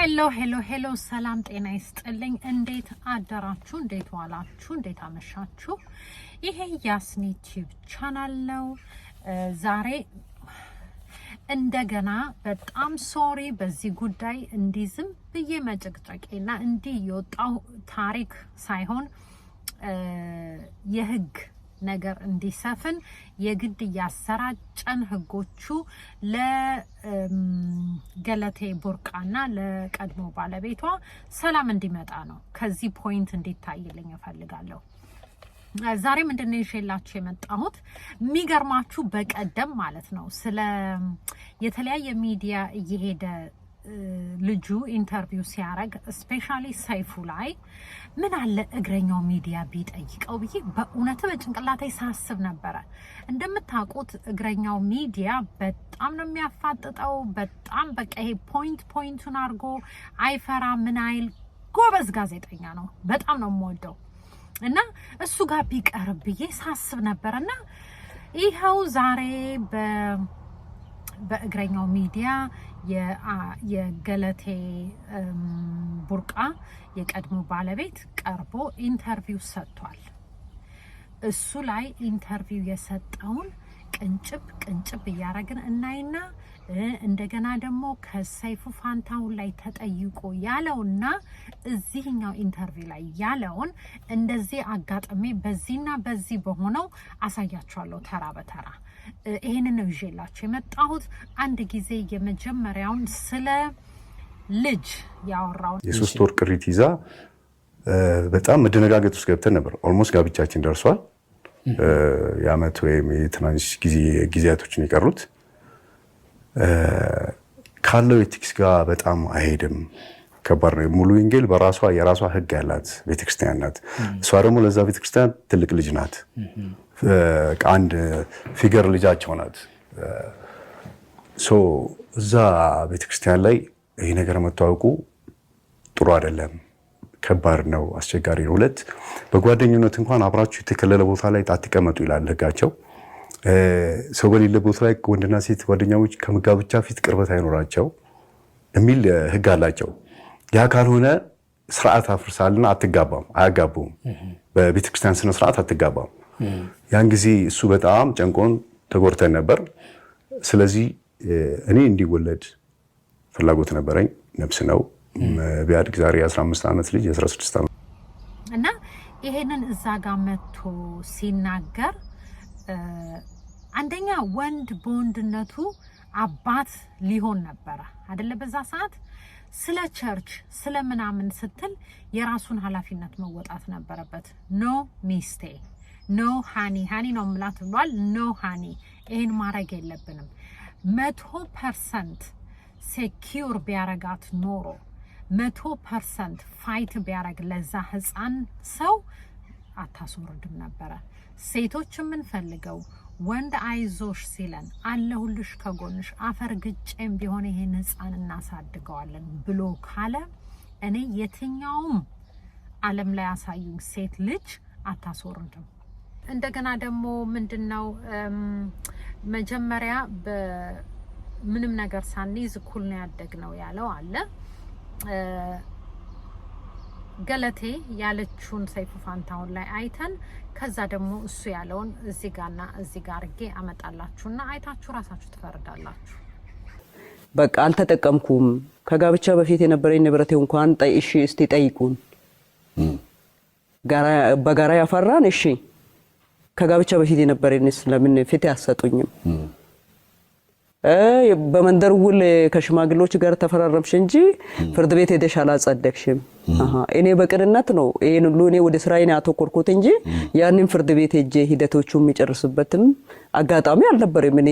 Hello, hello, hello! ሰላም ጤና ይስጥልኝ። እንዴት አደራችሁ? እንዴት ዋላችሁ? እንዴት አመሻችሁ? ይሄ ያስኒ ቲዩብ ቻናል ነው። ዛሬ እንደገና በጣም sorry በዚህ ጉዳይ እንዲህ ዝም ብዬ መጨቅጨቄና እንዲህ የወጣው ታሪክ ሳይሆን የህግ ነገር እንዲሰፍን የግድ እያሰራጨን ህጎቹ ለገለቴ ቡርቃና ለቀድሞ ባለቤቷ ሰላም እንዲመጣ ነው። ከዚህ point እንዲታይልኝ እፈልጋለሁ። ዛሬ ምንድን ነው ይዤላችሁ የመጣሁት? የሚገርማችሁ በቀደም ማለት ነው ስለ የተለያየ ሚዲያ እየሄደ ልጁ interview ሲያደርግ especially ሰይፉ ላይ ምን አለ እግረኛው ሚዲያ ቢጠይቀው ብዬ በእውነት በጭንቅላቴ ሳስብ ነበረ። እንደምታውቁት እግረኛው ሚዲያ በጣም ነው የሚያፋጥጠው። በጣም በቃ ይሄ point point ኡን አድርጎ አይፈራ ምን አይል ጎበዝ ጋዜጠኛ ነው። በጣም ነው የምወደው እና እሱ ጋር ቢቀርብ ብዬ ሳስብ ነበር እና ይኸው ዛሬ በእግረኛው ሚዲያ የገለቴ ቡርቃ የቀድሞ ባለቤት ቀርቦ interview ሰጥቷል። እሱ ላይ interview የሰጠውን ቅንጭብ ቅንጭብ እያደረግን እናይና እንደገና ደግሞ ከሰይፉ ፋንታሁን ላይ ተጠይቆ ያለውና እዚህኛው interview ላይ ያለውን እንደዚህ አጋጥሜ በዚህና በዚህ በሆነው አሳያችኋለሁ ተራ በተራ። ይሄንን ነው ይዤላችሁ የመጣሁት። አንድ ጊዜ የመጀመሪያውን ስለ ልጅ ያወራውን የ3 ወር ቅሪት ይዛ በጣም መደነጋገጥ ውስጥ ገብተን ነበር። Almost ጋብቻችን ደርሷል። የአመት ወይም የትናንሽ ጊዜያቶችን የቀሩት ካለው ethics ጋር በጣም አይሄድም። ከባድ ነው። ሙሉ ወንጌል በራሷ የራሷ ሕግ ያላት ቤተክርስቲያን ናት። እሷ ደግሞ ለዛ ቤተክርስቲያን ትልቅ ልጅ ናት። አንድ figure ልጃቸው ናት። So እዛ ቤተክርስቲያን ላይ ይሄ ነገር መታወቁ ጥሩ አይደለም። ከባድ ነው፣ አስቸጋሪ ነው። ሁለት በጓደኝነት እንኳን አብራችሁ የተከለለ ቦታ ላይ አትቀመጡ ይላል ሕጋቸው። ሰው በሌለ ቦታ ላይ ወንድና ሴት ጓደኛሞች ከጋብቻ ፊት ቅርበት አይኖራቸው የሚል ሕግ አላቸው። ያ ካልሆነ ስርዓት አፍርሳልና አትጋባም፣ አያጋቡም። በቤተክርስቲያን ስነ ስርዓት አትጋባም። ያን ጊዜ እሱ በጣም ጨንቆን ተጎድተን ነበር። ስለዚህ እኔ እንዲወለድ ፍላጎት ነበረኝ። ነፍስ ነው ቢያድግ ዛሬ 15 ዓመት ልጅ 16 ዓመት እና ይሄንን እዛ ጋር መጥቶ ሲናገር አንደኛ ወንድ በወንድነቱ አባት ሊሆን ነበረ አይደለ? በዛ ሰዓት ስለ church ስለ ምናምን ስትል የራሱን ኃላፊነት መወጣት ነበረበት። No ሚስቴ፣ no honey፣ honey ነው ምላት ብሏል። No honey፣ ይሄን ማድረግ የለብንም። 100% secure ቢያረጋት ኖሮ 100% fight ቢያረግ ለዛ ህፃን ሰው አታስወርድም ነበረ። ሴቶች የምንፈልገው ወንድ አይዞሽ ሲለን አለሁልሽ ከጎንሽ አፈር ግጬም ቢሆን ይሄን ህፃን እናሳድገዋለን ብሎ ካለ እኔ የትኛውም ዓለም ላይ ያሳዩኝ ሴት ልጅ አታስወርድም። እንደገና ደግሞ ምንድነው መጀመሪያ በምንም ነገር ሳንይዝ እኩል ነው ያደግነው ያለው አለ። ገለቴ ያለችውን ሰይፉ ፋንታሁን ላይ አይተን ከዛ ደግሞ እሱ ያለውን እዚህ ጋርና እዚህ ጋር አድርጌ አመጣላችሁና አይታችሁ ራሳችሁ ትፈርዳላችሁ። በቃ አልተጠቀምኩም። ከጋብቻ በፊት የነበረኝ ንብረቴ እንኳን እሺ እስቲ ጠይቁን፣ በጋራ ያፈራን እሺ፣ ከጋብቻ በፊት የነበረኝስ ለምን ፍትህ አትሰጡኝም? በመንደር ውል ከሽማግሌዎች ጋር ተፈራረምሽ እንጂ ፍርድ ቤት ሄደሽ አላጸደቅሽም። እኔ በቅንነት ነው ይሄን ሁሉ እኔ ወደ ስራዬ ነው ያተኮርኩት እንጂ ያንን ፍርድ ቤት ሄጄ ሂደቶቹ የሚጨርስበትም አጋጣሚ አልነበረም። እኔ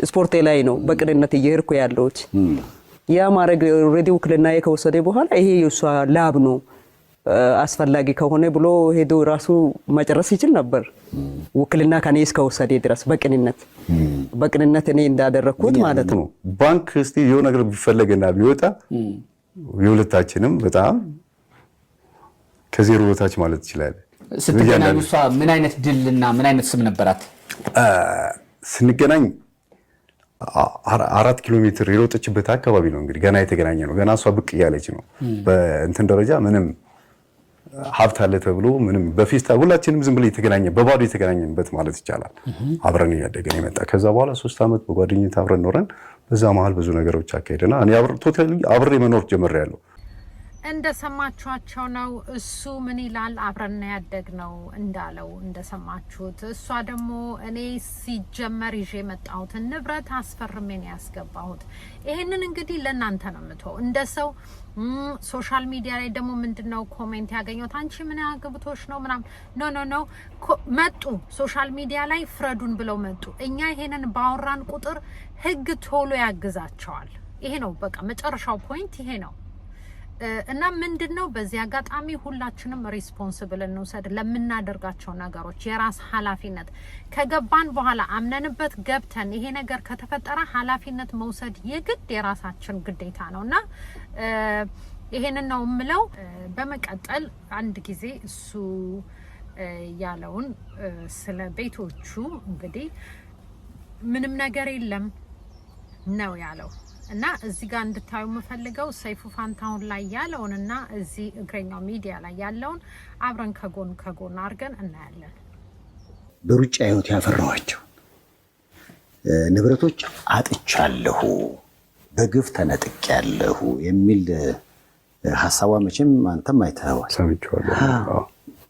ስፖርቴ ላይ ነው በቅንነት እየሄድኩ ያለሁት። ያ ማድረግ already ውክልና ከወሰደ በኋላ ይሄ የእሷ ላብ ነው አስፈላጊ ከሆነ ብሎ ሄዶ ራሱ መጨረስ ይችል ነበር። ውክልና ከኔ እስከወሰደ ድረስ በቅንነት በቅንነት እኔ እንዳደረግኩት ማለት ነው። ባንክ እስቲ የሆነ ነገር ቢፈለግና ቢወጣ የሁለታችንም በጣም ከዜሮ በታች ማለት ይችላል። ስትገናኙ እሷ ምን አይነት ድልና ምን አይነት ስም ነበራት? ስንገናኝ 4 ኪሎ ሜትር የሮጠችበት አካባቢ ነው። እንግዲህ ገና የተገናኘ ነው። ገና እሷ ብቅ እያለች ነው። በእንትን ደረጃ ምንም ሀብት አለ ተብሎ ምንም በፌስታ ሁላችንም ዝም ብሎ የተገናኘ፣ በባዶ የተገናኘንበት ማለት ይቻላል። አብረን እያደገን የመጣ፣ ከዛ በኋላ 3 ዓመት በጓደኝነት አብረን ኖረን በዛ መሀል ብዙ ነገሮች አካሄደና እኔ totally አብሬ መኖር ጀምሬያለሁ። እንደሰማችኋቸው ነው። እሱ ምን ይላል? አብረን ያደግነው እንዳለው እንደሰማችሁት። እሷ ደግሞ እኔ ሲጀመር ይዤ የመጣሁትን ንብረት አስፈርሜ ነው ያስገባሁት። ይሄንን እንግዲህ ለእናንተ ነው የምተወው እንደ ሰው። Social media ላይ ደግሞ ምንድነው comment ያገኘሁት? አንቺ ምን አግብቶሽ ነው ምናምን። No, no, no። መጡ፣ social media ላይ ፍረዱን ብለው መጡ። እኛ ይሄንን ባወራን ቁጥር ህግ ቶሎ ያግዛቸዋል። ይሄ ነው በቃ መጨረሻው point ይሄ ነው። እና ምንድን ነው፣ በዚህ አጋጣሚ ሁላችንም responsible እንውሰድ ለምናደርጋቸው ነገሮች። የራስ ኃላፊነት ከገባን በኋላ፣ አምነንበት ገብተን ይሄ ነገር ከተፈጠረ ኃላፊነት መውሰድ የግድ የራሳችን ግዴታ ነው እና ይሄንን ነው የምለው። በመቀጠል አንድ ጊዜ እሱ ያለውን ስለ ቤቶቹ እንግዲህ ምንም ነገር የለም ነው ያለው። እና እዚህ ጋር እንድታዩ የምፈልገው ሰይፉ ፋንታሁን ላይ ያለውን እና እዚህ እግረኛው ሚዲያ ላይ ያለውን አብረን ከጎን ከጎን አድርገን እናያለን። በሩጫ ህይወት ያፈራኋቸው ንብረቶች አጥቻለሁ፣ በግፍ ተነጥቄያለሁ የሚል ሀሳቧ መቼም አንተም አይተኸዋል። ሰምቼዋለሁ።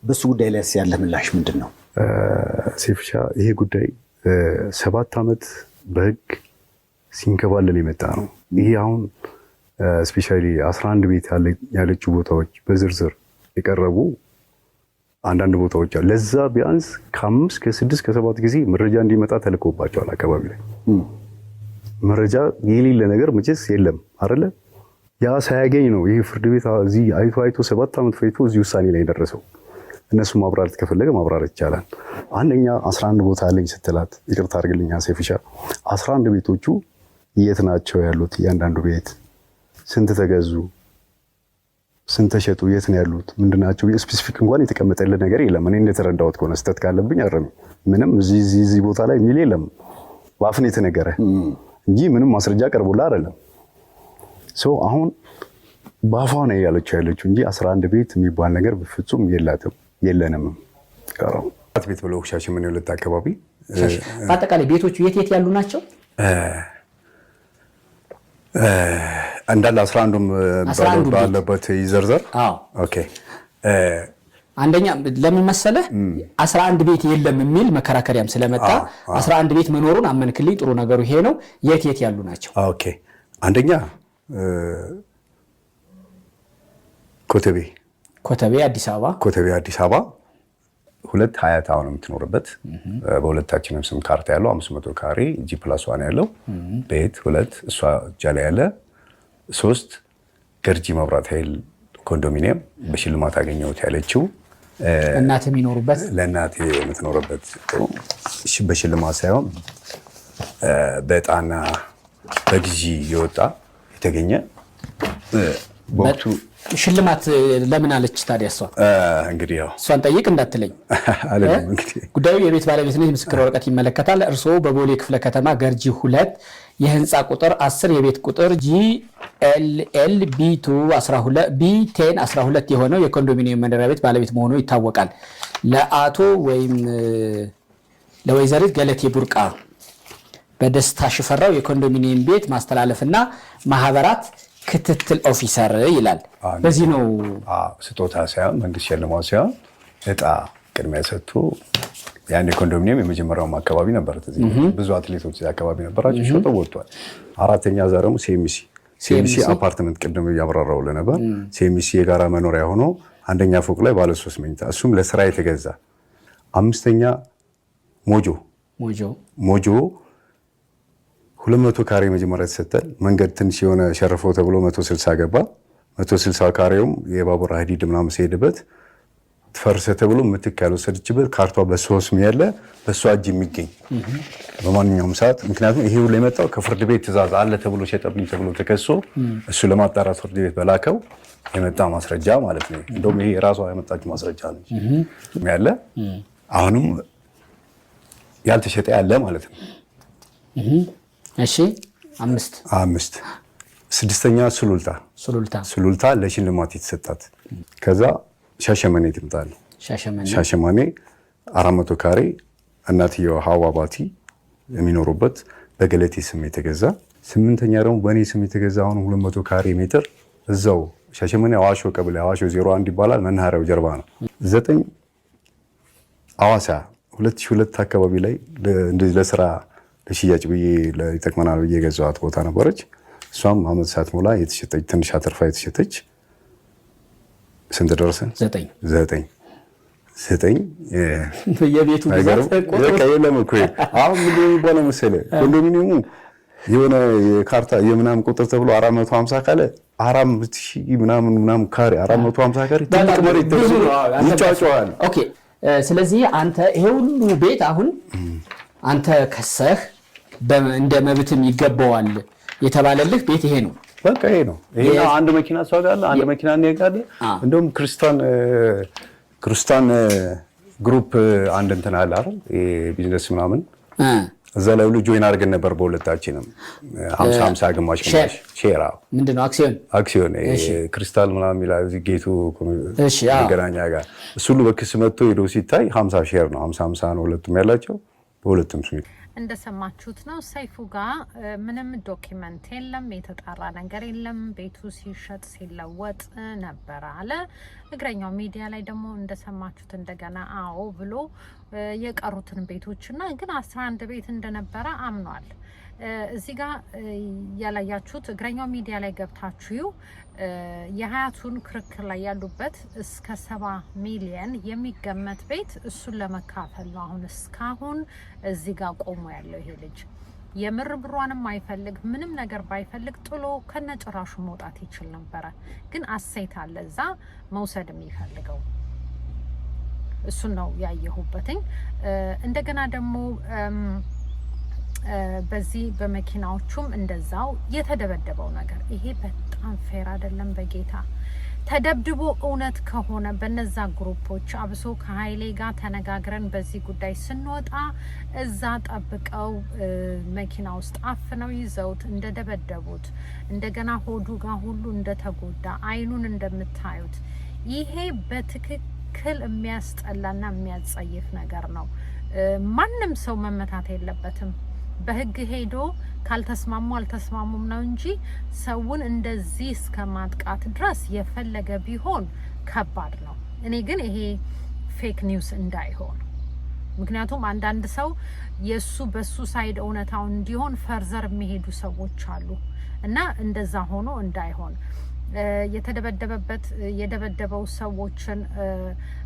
በሱ ጉዳይ ላይ ያለ ምላሽ ምንድን ነው? ሴፍሻ፣ ይሄ ጉዳይ 7 ዓመት በህግ ሲንከባለል የመጣ ነው። ይሄ አሁን especially 11 ቤት ያለችው ቦታዎች በዝርዝር የቀረቡ አንዳንድ ቦታዎች አሉ። ለዛ ቢያንስ ከአምስት፣ ከስድስት፣ ከሰባት ጊዜ መረጃ እንዲመጣ ተልኮባቸዋል። አካባቢ ላይ መረጃ የሌለ ነገር መቼስ የለም አይደለ? ያ ሳያገኝ ነው ይህ ፍርድ ቤት እዚህ አይቶ አይቶ 7 ዓመት ፈጅቶ እዚህ ውሳኔ ላይ የደረሰው። እነሱ ማብራራት ከፈለገ ማብራራት ይቻላል። አንደኛ 11 ቦታ አለኝ ስትላት፣ ይቅርታ አድርግልኝ ሴፍሻ፣ 11 ቤቶቹ የት ናቸው ያሉት? እያንዳንዱ ቤት ስንት ተገዙ? ስንት ተሸጡ? የት ነው ያሉት? ምንድናቸው? Specific እንኳን የተቀመጠልን ነገር የለም። እኔ እንደተረዳሁት ከሆነ፣ ስህተት ካለብኝ አረሚ፣ ምንም እዚህ እዚህ እዚህ ቦታ ላይ የሚል የለም። በአፍን የተነገረ እንጂ ምንም ማስረጃ ቀርቦላ አይደለም። So አሁን በአፏ ነው ያለችው እንጂ 11 ቤት የሚባል ነገር በፍጹም የላትም፣ የለንም። ቤት ብለው ሻሸመኔ ሁለት አካባቢ። በአጠቃላይ ቤቶቹ የት የት ያሉ ናቸው? እንዳለ 11ዱም ባለበት ይዘርዘር። Okay። አንደኛ ለምን መሰለህ፣ 11 ቤት የለም የሚል መከራከሪያም ስለመጣ 11 ቤት መኖሩን አመንክልኝ። ጥሩ ነገሩ ይሄ ነው። የት የት ያሉ ናቸው? Okay፣ አንደኛ ኮተቤ። ኮተቤ አዲስ አበባ። ኮተቤ አዲስ አበባ ሁለት፣ ሀያት አሁን የምትኖርበት፣ በሁለታችንም ስም ካርታ ያለው 500 ካሬ G+1 ያለው ቤት ሁለት እሷ እጃ ላይ ያለ፣ ሶስት ገርጂ መብራት ኃይል ኮንዶሚኒየም በሽልማት አገኘሁት ያለችው። እናት የሚኖሩበት። ለእናቴ የምትኖርበት፣ በሽልማት ሳይሆን በዕጣና በግዢ የወጣ የተገኘ በወቅቱ። ሽልማት ለምን አለች ታዲያ እሷ? እንግዲህ ያው እሷን ጠይቅ እንዳትለኝ። አልልም እንግዲህ። ጉዳዩ የቤት ባለቤትነት የምስክር ወረቀት ይመለከታል። እርስዎ በቦሌ ክፍለ ከተማ ገርጂ ሁለት የህንፃ ቁጥር 10 የቤት ቁጥር GLL B 10 12 የሆነው የኮንዶሚኒየም መኖሪያ ቤት ባለቤት መሆኑ ይታወቃል። ለአቶ ወይም ለወይዘሪት ገለቴ ቡርቃ በደስታ ሽፈራው የኮንዶሚኒየም ቤት ማስተላለፍና ማህበራት ክትትል officer ይላል። በዚህ ነው። ስጦታ ሳይሆን፣ መንግስት ሸልሟት ሳይሆን እጣ ቅድሚያ ሰጥቶ ያን የኮንዶሚኒየም የመጀመሪያውም አካባቢ ነበር። ብዙ አትሌቶች አካባቢ ነበራቸው፣ ሸጠው ወጥቷል። አራተኛ እዛ ደግሞ ሲኤምሲ፣ ሲኤምሲ አፓርትመንት ቅድም እያብራራሁልህ ነበር። ሲኤምሲ የጋራ መኖሪያ ሆኖ አንደኛ ፎቅ ላይ ባለ ሶስት መኝታ፣ እሱም ለስራ የተገዛ። አምስተኛ ሞጆ። ሞጆ። ሞጆ 200 ካሬ መጀመሪያ ተሰጠን። መንገድ ትንሽ የሆነ ሸርፎ ተብሎ 160 ገባ። 160 ካሬውም የባቡር ሀዲድ ምናምን ሲሄድበት ፈርሰ ተብሎ ምትክ ያልወሰደችበት ካርቷ በሶስት ያለ በእሷ እጅ የሚገኝ በማንኛውም ሰዓት። ምክንያቱም ይሄ ሁሉ የመጣው ከፍርድ ቤት ትዕዛዝ አለ ተብሎ ሸጠብኝ ተብሎ ተከሶ እሱ ለማጣራት ፍርድ ቤት በላከው የመጣ ማስረጃ ማለት ነው። እንደውም ይሄ ራሷ ያመጣችው ማስረጃ ነው ያለ፣ አሁንም ያልተሸጠ ያለ ማለት ነው። እሺ፣ አምስት። አምስት። ስድስተኛ ሱሉልታ። ሱሉልታ። ሱሉልታ ለሽልማት የተሰጣት። ከዛ ሻሸመኔ ትምጣል። ሻሸመኔ። ሻሸመኔ 400 ካሬ፣ እናትየው ሀዋ ባቲ የሚኖሩበት፣ በገለቴ ስም የተገዛ። ስምንተኛ ደግሞ በእኔ ስም የተገዛ አሁን 200 ካሬ ሜትር እዛው ሻሸመኔ አዋሾ ቀበሌ፣ አዋሾ 01 ይባላል። መናኸሪያው ጀርባ ነው። ዘጠኝ አዋሳ 2002 አካባቢ ላይ እንደዚህ ለስራ ለሽያጭ ብዬ፣ ይጠቅመናል ብዬ የገዛኋት ቦታ ነበረች። እሷም አመት ሳትሞላ የተሸጠች፣ ትንሽ አትርፋ የተሸጠች። ስንት ደረሰ? ዘጠኝ። ዘጠኝ፣ ዘጠኝ። የቤቱ ብዛት በቃ የለም እኮ። አሁን ምንድን ነው የሚባለው መሰለህ፣ ኮንዶሚኒየሙ የሆነ የካርታ የምናምን ቁጥር ተብሎ 450 ካለ 4000 ምናምን ምናምን ካሬ፣ 450 ካሬ ትልቅ መሬት ብዙ ተብሎ ነው። ይጫጫዋል። Okay፣ ስለዚህ አንተ ይሄ ሁሉ ቤት አሁን አንተ ከሰህ እንደ መብትም ይገባዋል የተባለልህ ቤት ይሄ ነው። በቃ ይሄ ነው። ይሄ ነው። አንድ መኪና እሷ ጋር አለ፣ አንድ መኪና እኔ ጋር አለ። እንደውም ክርስቲያን group አንድ እንትን አለ አይደል? ቢዝነስ ምናምን እዛ ላይ ሁሉ join አድርገን ነበር። በሁለታችንም 50 50፣ ግማሽ ግማሽ share፣ አዎ። ምንድን ነው፣ አክሲዮን? አክሲዮን ክሪስታል ምናምን የሚል እዚህ ጌቱ መገናኛ ጋር። እሱ ሁሉ በክስ መጥቶ ሄዶ ሲታይ 50 share ነው፣ 50 50 ነው ሁለቱም ያላቸው፣ በሁለቱም ስም። እንደሰማችሁት ነው። ሰይፉ ጋር ምንም document የለም፣ የተጣራ ነገር የለም። ቤቱ ሲሸጥ ሲለወጥ ነበረ አለ። እግረኛው ሚዲያ ላይ ደግሞ እንደሰማችሁት እንደገና አዎ ብሎ የቀሩትን ቤቶችና ግን 11 ቤት እንደነበረ አምኗል። እዚህ ጋር ያላያችሁት እግረኛው ሚዲያ ላይ ገብታችሁ የሀያቱን ክርክር ላይ ያሉበት እስከ 70 ሚሊየን የሚገመት ቤት እሱን ለመካፈል ነው። አሁን እስካሁን እዚህ ጋር ቆሞ ያለው ይሄ ልጅ የምር ብሯንም አይፈልግ፣ ምንም ነገር ባይፈልግ ጥሎ ከነጭራሹ መውጣት ይችል ነበረ። ግን asset አለ እዛ መውሰድ የሚፈልገው፣ እሱን ነው ያየሁበትኝ። እንደገና ደግሞ በዚህ በመኪናዎቹም እንደዛው የተደበደበው ነገር ይሄ በጣም fair አይደለም። በጌታ ተደብድቦ እውነት ከሆነ በነዛ group ኦች አብሶ ከሀይሌ ጋር ተነጋግረን በዚህ ጉዳይ ስንወጣ እዛ ጠብቀው መኪና ውስጥ አፍነው ይዘውት እንደደበደቡት፣ እንደገና ሆዱ ጋር ሁሉ እንደተጎዳ፣ አይኑን እንደምታዩት፣ ይሄ በትክክል የሚያስጠላና የሚያጸይፍ ነገር ነው። ማንም ሰው መመታት የለበትም። በህግ ሄዶ ካልተስማሙ አልተስማሙም ነው እንጂ ሰውን እንደዚህ እስከ ማጥቃት ድረስ የፈለገ ቢሆን ከባድ ነው። እኔ ግን ይሄ fake news እንዳይሆን፣ ምክንያቱም አንዳንድ ሰው የሱ በሱ side እውነታው እንዲሆን further የሚሄዱ ሰዎች አሉ እና እንደዛ ሆኖ እንዳይሆን፣ የተደበደበበት የደበደበው ሰዎችን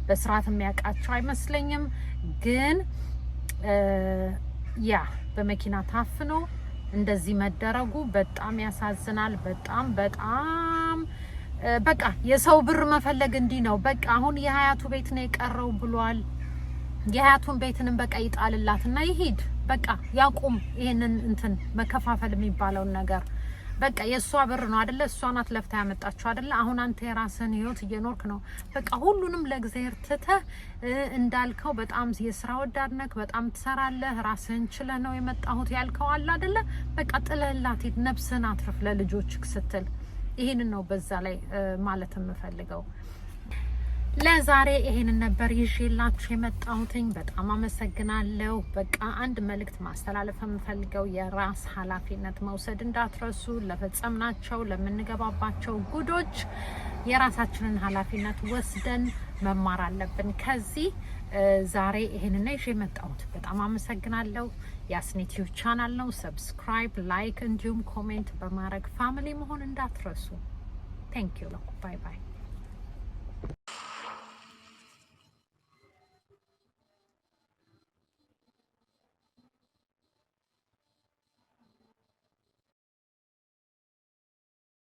በስርዓት የሚያውቃቸው አይመስለኝም። ግን ያ በመኪና ታፍኖ እንደዚህ መደረጉ በጣም ያሳዝናል። በጣም በጣም። በቃ የሰው ብር መፈለግ እንዲህ ነው። በቃ አሁን የሀያቱ ቤት ነው የቀረው ብሏል። የሀያቱን ቤትንም በቃ ይጣልላትና ይሂድ። በቃ ያቁም ይሄንን እንትን መከፋፈል የሚባለውን ነገር። በቃ የእሷ ብር ነው አደለ? እሷ ናት ለፍታ ያመጣችው አደለ? አሁን አንተ የራስህን ህይወት እየኖርክ ነው። በቃ ሁሉንም ለእግዚአብሔር ትተህ፣ እንዳልከው በጣም የስራ ወዳድ ነህ፣ በጣም ትሰራለህ፣ ራስህን ችለህ ነው የመጣሁት ያልከው አለ አደለ? በቃ ጥለህላት ሂድ፣ ነፍስህን አትርፍ ለልጆችህ ስትል። ይሄንን ነው በዛ ላይ ማለት የምፈልገው። ለዛሬ ይሄንን ነበር ይዤላችሁ የመጣሁትኝ። በጣም አመሰግናለሁ። በቃ አንድ መልእክት ማስተላለፍ የምፈልገው የራስ ኃላፊነት መውሰድ እንዳትረሱ። ለፈጸምናቸው ለምንገባባቸው ጉዶች የራሳችንን ኃላፊነት ወስደን መማር አለብን። ከዚህ ዛሬ ይሄንን ነው ይዤ የመጣሁት። በጣም አመሰግናለሁ። የአስኒ ቲዩብ ቻናል ነው። Subscribe፣ like እንዲሁም comment በማድረግ family መሆን እንዳትረሱ። Thank you. Bye bye.